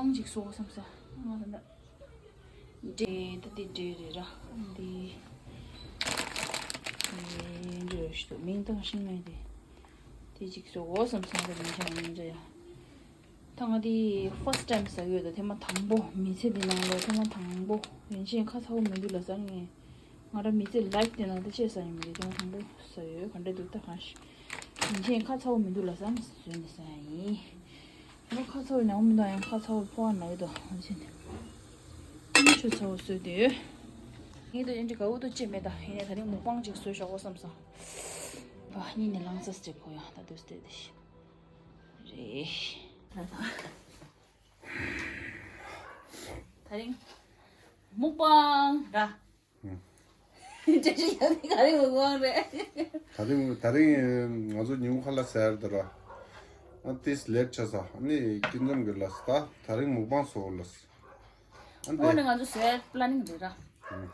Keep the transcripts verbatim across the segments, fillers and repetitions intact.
ཨང་ཅིག་བཟོ་བསམ་ས། ང་ད་ལྟ་འདྲེ་ད་འདི་འདྲེ་རེད་ར། འདི་འདི་འདྲེ་ཞིག་འདུག་མིང་བཏགས་ཤིང་མེད་དེ། དེ་ཅིག་བཟོ་བསམ་སོང་། ད་མིང་ཆ་མིང་ཆ་ཡ། ད་ང་དེ་first time་ཟ་གི་ཡོད། ད་ཐེངས་མ་དང་པོ། མི་ཚེ་འདི་ནང་ལ་ཐེངས་མ་དང་པོ། ཡིན་ཕྱིན་ཁ་ཚ་བོ་མི་འདུག་ལ་ཟ་ངེས། ང་རང་མི་ཚེ་life་འདི་ནང་དེ་ཆེས་ཟ་ཡིན་མི་འདུག་ཐེངས་མ་དང་པོ་ཟ་ཡོད། ག་འདྲ་འདུག་ད་གང་ཤེས། ཡིན་ཕྱིན་ཁ་ཚ་བོ་མི་འདུག་ལ་ཟ་ངེས་བཟོས་ནས་ཟ་ཡ་ཡིན། ང་ཁ་ཚ་བོ་ཉམས་མི་འདུག་ཡང་ཁ་ཚ་བོ་ཕོ་བ་ན་ཡོད་དོ། ཡིན་ཕྱིན་དེ་ཆུ་ཚ་བོ་བཟོས་དེ་ཡོད། ངས་ད་ཡིན་གྱི་དགའ་བོ་ཏོ་ཅི་མེད། ད་ཡིན་ནས་ད་རིང་mukbang་ཅིག་བཟོས་ཤོག་གོ་བསམ་སོང་། ཨ་གཉིས་ནས་ལངས་ས་ཅིག་གོ་ཡང་ད་དུས་དེ་དེ་རེད། ད་རིང་mukbang་ར། ཨུམ། བཀྲ་ཤིས་ཡག་ནི་ག་རེ་མུག་པང་རེད། ད་རིང་ད་རིང་ང་ཚོ་ཉིན་གུང་ཁ་ལག་ཟ་ཡར་འདི་ར། ཨ་ཏིས་ལེཊ་ཆགས་ས། ཨ་ནི་སྐྱིད་འཛོམས་ཀྱི་ལ་ས་ད་ད་རིང་mukbang་བཟོ་ལ་ས། ཨ་འོ་ནི་ང་ཚོ་ཟ་ཡར་planning་རེད་ར། ཨུམ།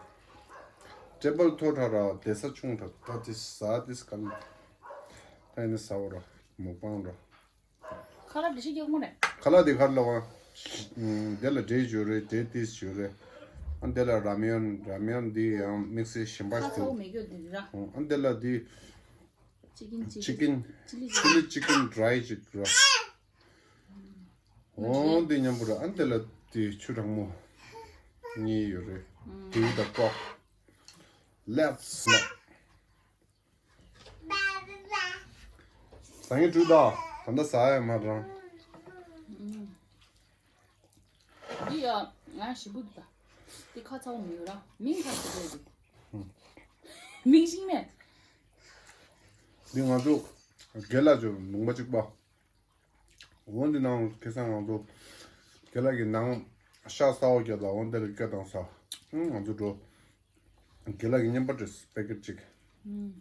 ཊེ་བལ་མཐོ་དྲགས་ར་བསྡད་ས་ཆུང་དྲགས་ད་ཏིས་ཟ་ཏིས་ག་ལ། ད་ཡིན་ན་ཟ་བ་ར་mukbang་ར། ཁ་ལག་འདི་ཤི་རྒྱག་མོ་རེད། ཁ་ལག་འདི་གར་ལ་བ། ཨུམ། དེ་ལ་འབྲས་ཞུ་རེད། དེ་ཏིས་ཞུ་རེད། ཨ་དེ་ལ་ར་མེན། ར་མེན་འདི་ཡང་དམིགས་བསལ་གཞན་པ་ཁ་ཞིག་ཚ་བོ་འདུག་མེད་རྒྱུ་འདི་ར། ཨུམ། ཨ་དེ་ལ་འདི་chicken chicken chili chili chicken dry་ཅིག་ར། ཨོ་འདི་མཉམ་པོ་ར། ཨ་དེ་ལ་འདི་ཆུ་གྲང་མོ་གཉིས་ཡོད་རེད། ཨུམ། དེའུ་དང་ཀོག Let's smoke། ཟ་ངེ་དྲུག་དང་ད་ལྟ་ཟ་ཡ་མ་རང་། འདི་ཡ་ང་ཞིམ་པོ་འདུག་ད། འདི་ཁ་ཚ་བོ་མི་ཡོད་ར། མིང་ཁ་ཚ་བོ་འདུག་མིང་ཤིང་མེད། འདི་ང་ཚོ་རྒན་ལགས་ཚོ་ལུང་པ་གཅིག་པ། འོ་འདི་ནང་ཁེ་སང་ང་ཚོ་རྒན་ལགས་ཀྱི་ནང་ཤ་ཚ་བོ་རྒྱབ་ལ་འོ་འདི་ལ་སྐད་བཏང་ས། ང་ཚོ་འགྲོ། རྒན་ལགས་ཀྱི་བརྙན་པར་བྲིས་པེ་ཀེ་ཊི་གཅིག་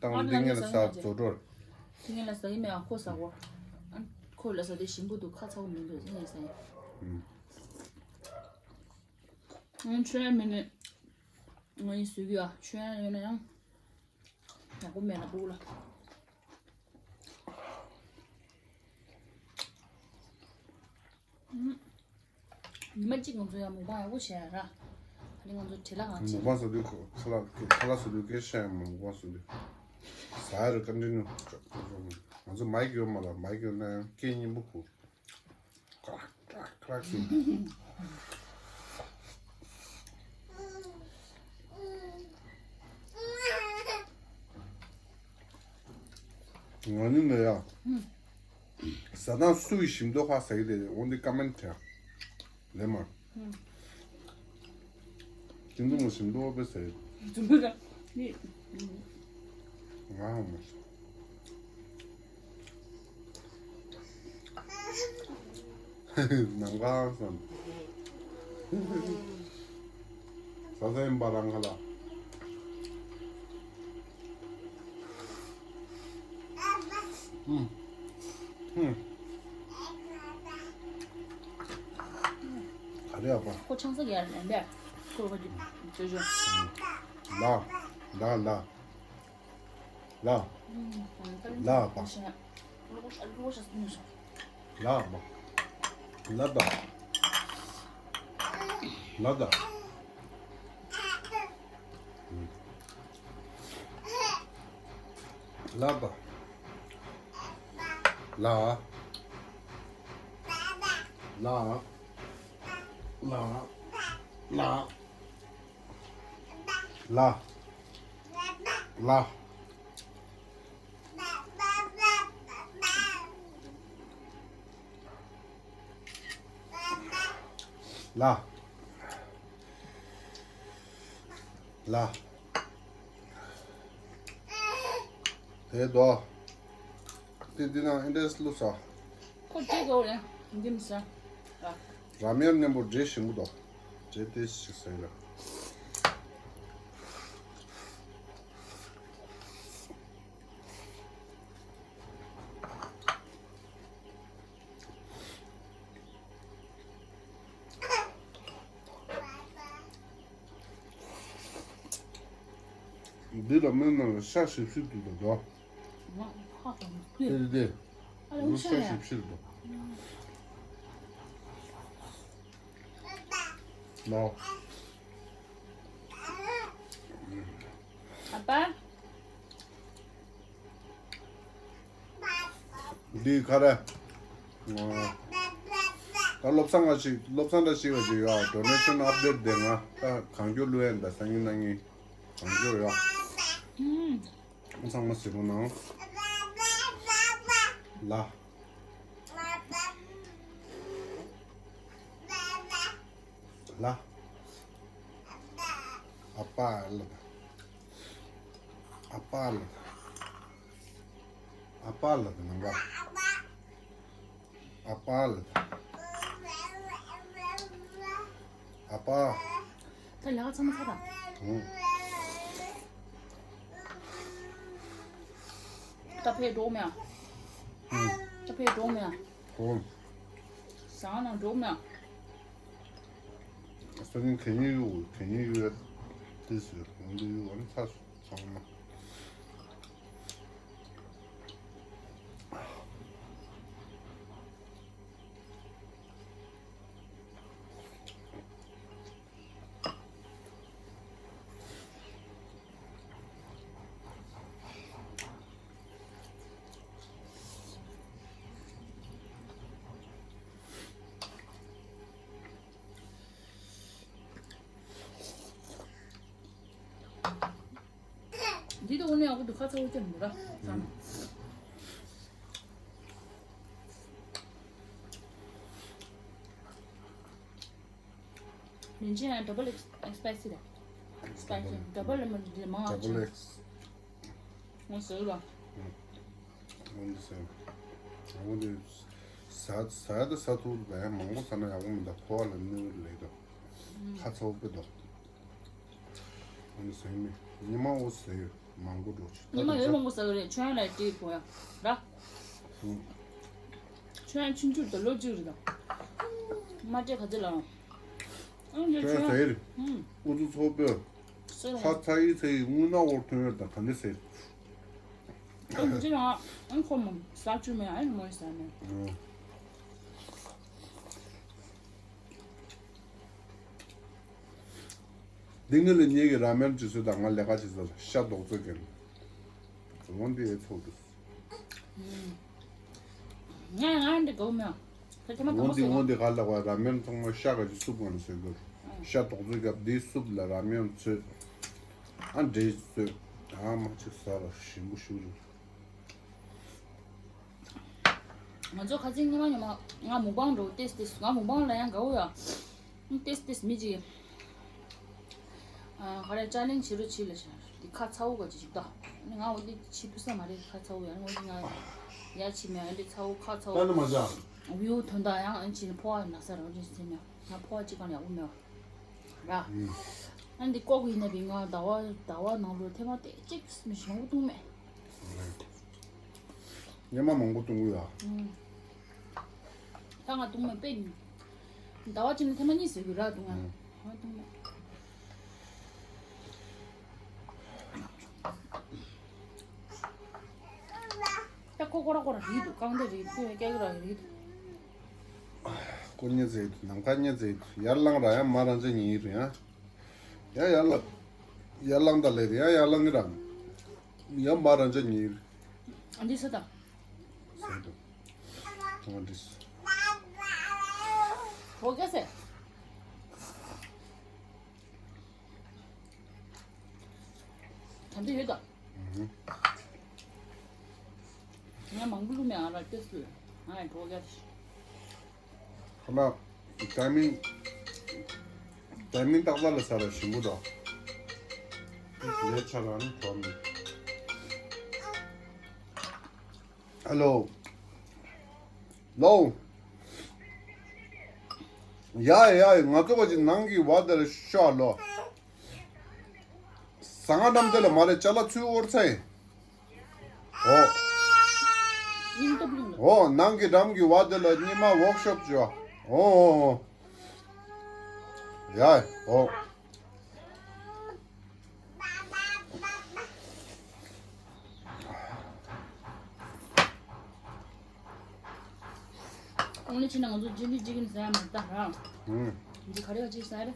བཏང་། ཨ་འདི་ངས་ལ་ཟ་རྫོ་འགྲོར། དེ་ངས་ལ་ཟ་ཡི་མེད། ཨ་ཁོ་ཟ་གོ། ཨ་ཁོ་ལ་ཟ་དེ་ཞིམ་པོ་འདུག་ཁ་ཚ་བོ་མི་འདུག་ངས་ཟ་ཡི། ཨང་ཆོས་མི་ནི། ང་ཡི་ཟོས་གི་ཨ་ཆོས་ཡོད་ན་ཡང་། ཡག་པོ་མེད་ན་སྤུ་གུ་ལ། ཉི་མ་གཅིག་ང་ཚོ་ཡང་མུག་པང་ཡག་པོ་བྱས་ཡ་ར། ད་ནི་ང་ཚོ་བྲེལ་ལ་ང་ཚོ། མུག་པང་ཟ་དུས་ཁ་ལག་ཁ་ལག་ཟ་དུས་སྐད་ཆ་ཡང་མུག་པང་ཟ་དུས། ཟ་ཡ་རེད་ཀ་འདྲི་ནུ། ང་ཚོ་མའིག་ཡོད་མ་ལ། མའིག་ཡོད་ན་ཡང་སྐད་སྙན་པོ་གོ། ཀ་ཀ་ཀ་ཟེར། ང་ནི་ནི་ཡ། ཟ་དང་སུ་ཡི་ཞིམ་མདོག་ཁ་ཟ་གི་དེ་འོ་འདི་ཀ་མན་དྲ། ལེ་མ། ཅིན་ཏུ་མོ་ཞིམ་མདོག་པེ་ཟ་གི། ང་ཧ་མ། ནམ་མཁའ་བསམ། ས་ས་ཡིན་པ་རང་ཁ་ལ། ཧུམ། ཧུམ། ག་རེ་ཨ་ཕ། ཁོ་ཆང་ས་ག་ལ་ལན་པས། ཁོ་ཁོ་ཅི་ཅོ་ཅོ། ལ། ལ་ལ། ལ། ལ་པ། ལ་པ། ལ་ད། ལ་ད། ལ་པ། ལ། ལ། ལ། ལ། ལ། ལ། ལ། ལ། དེ་དོ། དེ་འདི་ནང་ཨེ་འདྲས་བླུགས་ས། ཁོ་ཅི་དགོས་རེད། འདི་མི་ཟ། ར་མེན་མཉམ་པོ་འབྲས་ཞིམ་པོ་དོ། འབྲས་དེ་ཞིག་ཟ་ཡི་ལ། འདི་ལ་མི་ནང་ལ་ཤ་ཞིབ་ཞིབ་འདུག་ད་དོ། ང་ཧ་ཅང་མི་དེ་དེ་དེ། ཨ་ལ་འུ་ཤ་ཤ་ཡ། ཞིབ་ཞིབ་འདུག་ནོ། ཨ་ཕ། འདི་ག་རེ། ད་བློ་བཟང་ང་ཞིག་བློ་བཟང་འདྲ་ཞིག་ལ་ཅིག་ཡོད། ཌོ་ནེ་ཤན་ཨབ་ཌེཊ་དེ་ང་ད་གང་མགྱོགས་བླུག་ཡ་ད་སང་ཉིན་གནངས་ཉིན་གང་མགྱོགས་ཡོད། ཨུམ། ཚང་མ་གཟིགས་རོགས་གནང་། ལ། ལ། ཨ་ཕ་ལ། ཨ་ཕ་ལ། ཨ་ཕ་ལ་ནང་པ། ཨ་ཕ་ལ། ཨ་ཕ། ད་ལས་ཀ་ཚང་མ་ཚར་དང་། ཨུ། ད་ཕེབས་འགྲོ་མེད་ཨ། ཨུ། ད་ཕེབས་འགྲོ་མེད་ཨ། ཨུ། ཟ་ཁང་ནང་འགྲོ་མེད་ཨ། སང་ཉིན་གད་སྙིགས་གཡུག་གད་སྙིགས་གཡུག་ཡ་དེ་ཟེར་འོང་དུས་གཡུག་ཨ་ནི་ཚར་སོང་། ཚང་མ། འདི་དུ་འོ་ནས་ཨ་ཁུ་དུ་ཁ་ཚ་བོ་ཅན་མི་ར་ཙམ། ལིན་ཅན་ཡང་ཌབ་བལ་ཨེགས་སི་པའི་སི་རེད། སི་པའི་སི་ཌབ་བལ་མ་འདི་མང་ཨ་ཅན། ཌབ་བལ་ཨེགས་སི། ངོ་ཟེར་ར། ཨུམ། འོ་འདི་ཟེར། འོ་འདི་ཟ་ཟ་ཡ་ད་ཟ་ཐུབ་པ་ཡང་མང་པོ་ཟ་ན་ཡག་པོ་མི་འདུག་ཕོ་བ་ལ་གནོད་ལེགས་འདུག་ཁ་ཚ་བོ་དཔེ་འདུག་འོ་འདི་ཟེར་མི་ཉི་མ་འོ་ཟེར་ཡོད་མང་པོ་འགྲོ་ཆུ་ཉི་མ་ཡོད་མང་པོ་ཟ་གི་རེད། ཁྱོད་ལ་དྲིས་དགོས་ཡ་ར། ཨུམ། ཁྱོད་ཆུང་ཆུང་དུ་ལོ་གཅིག་རེད་ད། མ་སྤྲད་ག་ཚོད་ལ། ཨང་ཁྱོད་ཁྱོད་ཟེར། ཨུམ། ཨུ་ཚུགས་ཚོགས་པས། ཁ་ཚ་ཡི་ཚ་ཡི་དངུལ་ནག་འོར་ཐོན་ཡོད་ད་ད་འདི་ཟེར། ཨ་འདི་ཅི་ཡང་ཨང་ཁོ་མོ་ཟ་བཅུག་མེད་ཨ་ནི་མོ་ཡི་ཟ་མེད། ཨོ། འདི་ངེད་ལ་ཉེ་གི་ར་མེན་ཅི་ཟོས་དང་ང་ལས་ཀ་ཅི་ཟོས་ཤ་རྡོག་ཚོད་ཀྱི་ལོ་འདི་ཨེ་ཚོགས་འདུག་ང་ང་འདི་གོ་མེད། ཁྱེད་ཚང་མ་གང་འོ་འདི་འོ་འདི་ག་ལ་བ་ར་མེན་ཚང་མ་ཤ་ག་ཅི་སུབ་གང་ཟོས་དགོས། ཤ་རྡོག་ཚོད་རྒྱབ་འདི་སུབ་ལ་ར་མེན་ཚོད། ཨ་འདྲེ་ཚོད། ཨ་མ་ཅིག་ཟ་ར་ཞིམ་པོ་ཞུ་རུ། ང་ཚོ་ཁ་སང་ཉི་མ་ཉི་མ་ང་མུག་པང་འགྲོ་ཏེས་ཏེས་ང་མུག་པང་ལ་ཡང་དགའ་བོ་ཡ། ཏེས་ཏེས་མི་ཅིག་ཨ་ག་རེ་ཅ་ལེན་བྱེད་རོགས་བྱེད་ལ་ཤར་འདི་ཁ་ཚ་བོ་ག་ཅིག་ཅིག་ད། ནི་ང་འོ་འདི་ཕྱི་ཕུ་ས་མ་རེད་ཁ་ཚ་བོ་ཡ་ནི་འོ་འདི་ང་ཡ་ཕྱི་མེད་ཨ་འདི་ཚ་བོ་ཁ་ཚ་བོ། ད་ནི་མ་ཇ། བིའུ་དོན་དག་ཡང་ཨ་ནི་ཕྱི་ནི་ཕོ་བ་ན་ས་རང་ཅིག་ཟིན་ན་ང་ཕོ་བ་ཅིག་གང་ཡག་པོ་མེད་བ། ར། ཨ་འདི་ལྐོག་གི་ཡིན་ན་བི་ང་ཟླ་བ་ཟླ་བ་ནང་ལོ་ཐེངས་མ་དེ་གཅིག་མི་ཞིག་མང་པོ་བཏུང་མེད། ཉི་མ་མང་པོ་བཏུང་གི་ཡོད། ཨུམ། ད་ང་བཏུང་མེད་དཔེ་ཉུང་། ཟླ་བ་གཅིག་ནས་ཐེངས་མ་གཉིས་ཟེར་གི་ར་བཏུང་ང་། ཨུམ། ང་བཏུང་མེད། ད་ཁོ་ཁོ་ར་ཁོ་ར་རིལ་འདུག་རྐང་འདི་རིལ་འདུག་སྐྱ་གི་ར་རིལ་འདུག་ཀོ་ཉེ་ཛེ་ནམ་མཁའ་ཉེ་ཛེ་ཡར་ལངས་ར་ཡང་མ་རང་ཅན་ཉིན་རེད་ཡང་། ཡ་ཡར་ལ། ཡར་ལངས་ད་ལེ་རེད་ཡ་ཡར་ལངས་གི་ར། ཡ་མ་རང་ཅན་ཉིན། ཨ་འདི་ས་ད། ཟེར་དུ། ཐོང་འདི་ས། ཧོ་ག་སེ། ད་འདི་ཡོད་ད། ང་མང་པོ་བླུགས་མེད་ཨ་ར་ཏེ་སུ། ང་ཡང་གྲོགས་རྒྱབ། ཁོ་ན། ཏའི་མིང་། ཏའི་མིང་ཏག་ཏག་ལ་ས་ར་ཞིམ་པོ་འདུག་ལས་ཆ་རང་ནི་གྲོགས་མི། ཧ་ལོ། ལོ། ཡ་ཡ་ང་ཚོ་བ་ཅིག་ནང་གི་བ་དེར་ཤོག་ལོ། ཟ་ང་འགྲམ་དེ་ལ་མ་རེད་ཅ་ལག་ཚུར་དབོར་ཚར་ཡིན། ཨོ། སྙིང་སྟོབས་གླིང་ལ། ཨོ་ནང་གི་འགྲམ་གྱི་བ་དེ་ལ་སྙེ་མ་ཝོག་ཤོབ་བྱོས། ཨོ་ཨོ་ཨོ། ཡ་ཨོ། ཨོ་ལེ་ཕྱིན་ན་ང་ཚོ་ཅི་འདྲི་ཅི་གིན་ཟ་ཡ་མ་ད་ར། ཨུམ། འདི་ག་རེ་ཡོད་ཅེས་ཟེར།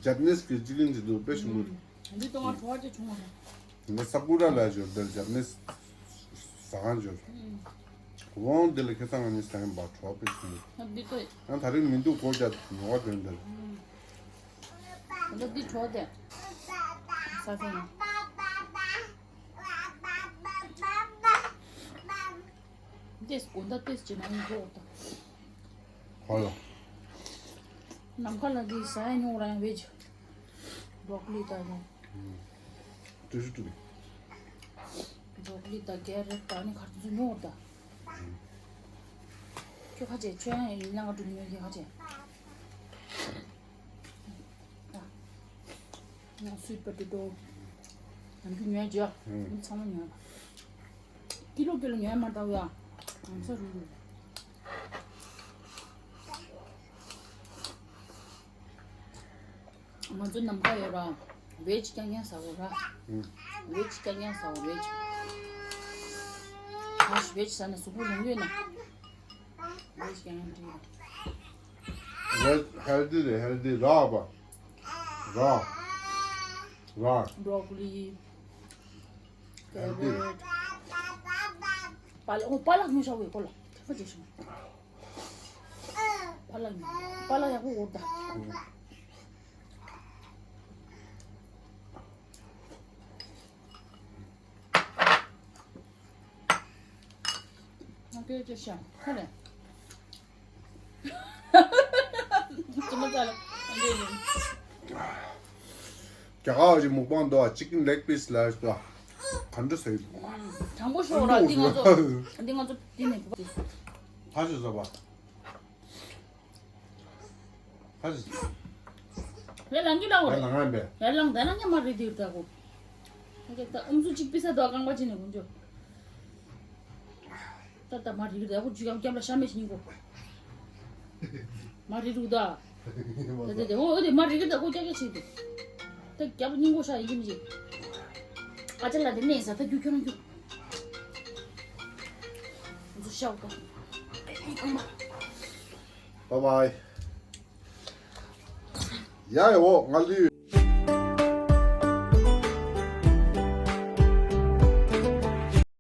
ཇབ་ནིས་གི་ཅི་ཀིན་ཅིག་འདུག་དཔེ་ཞིམ་པོ་འདུག་འདི་གཏོང་བ་བྲོ་བ་ཅིག་བྱུང་བ་རེད། ང་ས་ཀུ་ར་ལ་འབྱོར་འདིར་ཇབ་ནིས་ཟ་ཁང་འབྱོར། འོང་འདི་ལ་ཁེ་ས་ང་གཉིས་ཟ་ཡིན་པ་བྲོ་བ་དཔེ་ཞིམ་པོ། ང་འདི་ལྟོས། ང་ད་རིང་མི་འདུག་སྒོ་རྒྱབ་ཉོ་བ་དོན་འདིར། ང་འདི་བྲོ་བ་དེ། ས་ས་ཡིན། ཏེས་དགོང་དག་ཏེས་ཅི་ན་ཡིན་གོ་ད། ཧོ་ལ། ནམ་མཁའ་ལ་འདི་ཟ་ཡ་ཉོ་ར་ཡང་བེ་ཇི། བྲོ་ཀོ་ལི་ད་ཡང་། ཀྲུ་ཞུ་ཀྲུ་ལི། བྲོ་ཀོ་ལི་ད་ཀེ་རེ་ཊ་ད་ནི་གར་ཚུ་ཉོ་ད། ཁྱོད་ཁ་ཆེ་ཁྱོད་ཡང་ཡིན་ལང་ཀ་ཀྲུ་ཉོ་ཁྱོད་ཁ་ཆེ། ཡང་སུའི་པོ་ཏེ་ཏོ། ཡང་ཁྱོད་ཉོ་ཡ་ཇི་ཡ། ཚང་མ་ཉོ་ཡ། ཀི་ལོ་ཀི་ལོ་ཉོ་ཡ་མ་ལྟ་བུ་ཡ། ང་ཚོ་རུ་རུ། ང་ཚོ་ནམ་མཁའ་ཡོད་ར། བེ་ཇི་རྐྱང་རྐྱང་ཟ་འོ་ར། བེ་ཇི་རྐྱང་རྐྱང་ཟ་འོ་བེ་ཇི། ཨ་ཤ་བེ་ཇི་ཟ་ན་གཟུགས་པོ་ལོང་ཡོད་ན། བེ་ཇི་རྐྱང་རྐྱང་འདྲི། ཧེལ་ཧེལ་ཐི་རེད་ཧེལ་ཐི་ར་བ། ར། ར། བྲོ་ཀོ་ལི། ཀེ་རེ་ཊ། པ་ལག་ཨོ་པ་ལག་ཉོ་ཤ་བའི་ཀོ་ལ། ཁ་ཅིག་ཤོང་། པ་ལག་ཉོ། པ་ལག་ཡག་པོ་འོར་ད། ང་ཀེ་ཅི་ཤ་ཁ་ལེ། ཅི་མ་ཙ་ལ། རྒྱ་གར་བ་ཞིག་མུག་པང་འདུག་ཅི་ཀིན་ལེག་པིས་ལ་ཞིག་ལ། ག་འདྲ་ཟེར། དྲང་པོ་ཤོད་ར་འདི་ང་ཚོ་འདི་ང་ཚོ་འདི་ནས་ག་ཅི་ཟེར་བ། ཧ་ཅི། ཡར་ལངས་ཀྱི་ལའོ་རེད། ཡར་ལངས་པས། ཡར་ལངས་ད་ལངས་ཀྱི་མ་རེད་དེ་ད་གོ། ད་ཨུམ་སུ་གཅིག་པི་ས་དོ་རྐང་པ་ཅི་ནས་གོ་འཇོ། ད་ད་མ་རིག་ད་གོ་ཇུ་ཡང་སྐྱབས་ལ་ཤ་མེད་ཤི་ཉིན་གོ། མ་རིག་རུ་ད། ད་ད་ད་ཨོ་ཨོ་དེ་མ་རིག་ད་གོ་ཀྱག་ཀྱག་ཤི་དེ། ད་སྐྱབས་སྙིང་གོ་ཤ་ཡིན་གྱི་མི་ཅི། ཨ་ཅག་ལ་དེ་ནས་ས་ད་རྒྱུ་ཁྱོད་རང་རྒྱུ། ཨུམ་སུ་ཤ་འོ་ད། Bye bye. ཡ་ཡ་འོ་ང་ལུས།